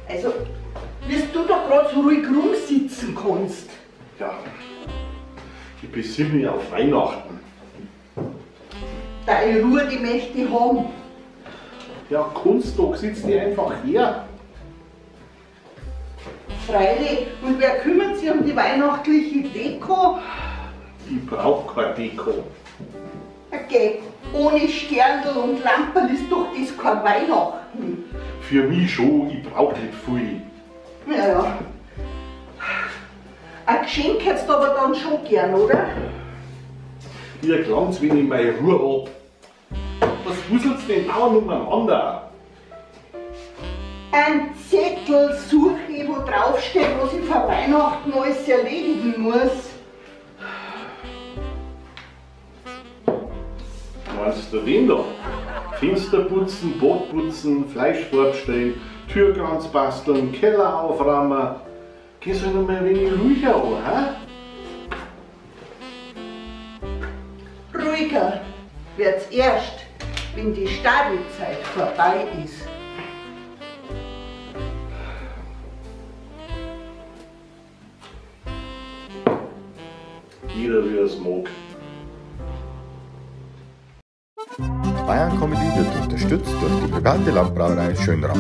Also, wie du da grad so ruhig rumsitzen kannst. Ja, ich besinne mich auf Weihnachten. Deine Ruhe, die möchte ich haben. Ja, Kunstdog sitzt die einfach her. Freilich, und wer kümmert sich um die weihnachtliche Deko? Ich brauch keine Deko. Okay, ohne Sterndl und Lamperl ist doch das kein Weihnachten. Für mich schon, ich brauch nicht viel. Ja, ja. Ein Geschenk hättest du aber dann schon gern, oder? Mir klang's, wenn ich meine Ruhe hab. Was wuselt's denn dauernd umeinander? Ein Zettel suche ich, wo draufsteht, was ich vor Weihnachten alles erledigen muss. Meinst du den da? Fenster putzen, Bad putzen, Fleisch vorbestellen, Türkranz basteln, Keller aufräumen. Gehst du noch mal ein wenig ruhiger an, hä? Ruhiger wird's erst, wenn die Stadizeit vorbei ist. Jeder wie er's mag. Bayern Comedy wird unterstützt durch die private Landbrauerei Schönrath.